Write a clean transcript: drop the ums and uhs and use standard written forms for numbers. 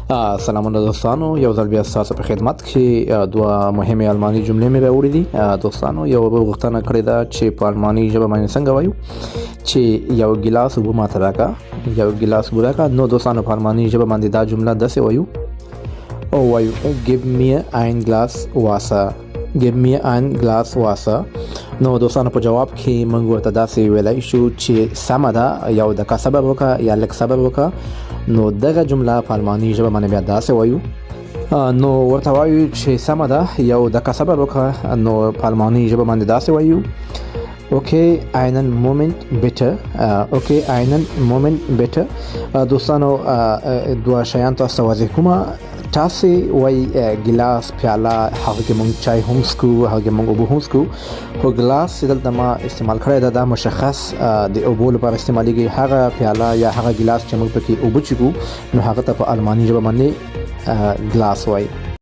سلامونه دوستانو، یو ځل بیا ستاسو په خدمت کې دوه مهمې الماني جملې مې راوړې دي. دوستانو، یو ورور غوښتنه کړې ده چې په الماني ژبه باندې څنګه وایو چې یو ګیلاس اوبه ماته راکړه، یو ګیلاس اوبه راکړه. نو دوستانو، په الماني ژبه باندې دا جمله داسې وایو او وایو: Gib mir ein Glas Wasser، Gib mir ein Glas Wasser. نو دوستانو، په جواب کې موږ ورته داسې ویلای شو چې سمه ده، یو دقیقه صبر وکړه یا لږ صبر وکړه. نو دغه جمله په الماني ژبه باندې بیا داسې وایو. نو ورته وایو چې سمه ده، یو دقیقه صبر وکړه. نو په الماني ژبه باندې داسې وایو: Okay، einen Moment bitte. Okay، einen Moment bitte. دوستانو، دوه شیان تاسو ته واضح کوم. تاسې وای ګلاس، پیاله، هغه کې مونږ چای هم څکو، هغه کې مونږ اوبه هم څکو، خو ګلاس چې دلته ما استعمال کړی ده، دا مشخص د اوبو لپاره استعمالیږي. هغه پیاله یا هغه ګلاس چې موږ پکې اوبه چکو، نو هغه ته په الماني ژبه باندې Glas وایي.